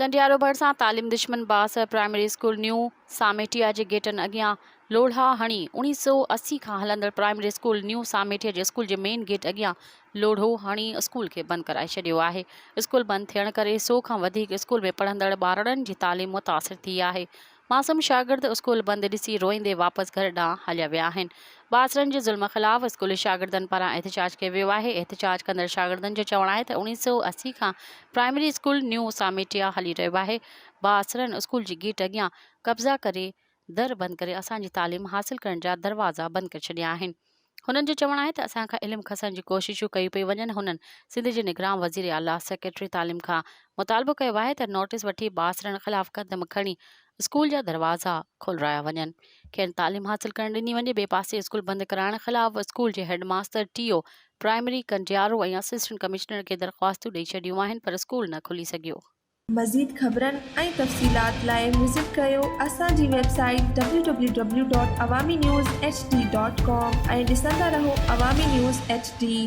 ڪنڊيارو ڀرسان تعليم دشمن بااثر پرائمري اسڪول نيو ساميٽيا جي گيٽن اڳيان لوڙها هڻي اوڻيهه سئو 80 کان هلندڙ پرائمري اسڪول نيو ساميٽيا جي اسڪول جي مين گيٽ اڳيان لوڙهو هڻي اسڪول کي بند ڪرائي ڇڏيو آهي. اسڪول بند ٿيڻ ڪري سئو کان وڌيڪ اسڪول ۾ پڙهندڙ ٻارڙن جي تعليم متاثر ٿي آهي. معصوم شاگرد اسڪول بند ڏسي روئيندي واپس گهر ڏانهن هليا ويا آهن. بااثرن جي ظلم خلاف اسڪولي شاگردن پاران احتجاج ڪيو ويو آهي. احتجاج ڪندڙ شاگردن جو چوڻ آهي ته 1980 کان پرائمري اسڪول نيو ساميٽيا هلي رهيو آهي. بااثرن اسڪول جي گيٽ اڳيان قبضا ڪري در بند ڪري اسان جي تعليم حاصل ڪرڻ جا دروازا بند ڪري ڇڏيا آهن. هنن جو چوڻ آهي ته اسان کان علم کسڻ جي ڪوششون ڪيون پيون وڃن هنن سنڌ جي نگران وزير اعليٰ سيڪريٽري تعليم کان مطالبو ڪيو آهي ته نوٽيس وٺي بااثرن خلاف قدم کڻي اسڪول جا دروازا کولرايا وڃن کين تعليم حاصل ڪرڻ ڏني وڃي ٻئي پاسي اسڪول بند ڪرائڻ خلاف اسڪول جي head master T O primary Kandiaro ۽ assistant commissioner کي درخواستون ڏئي ڇڏيون آهن پر اسڪول نه کلي سگهيو. مزيد خبرن ۽ تفصيلات لاء وزٽ ڪريو اسان جي website W W W dot Awami news H D dot com ۽ ڏسندا رهو عوامي نيوز ايڇ ڊي.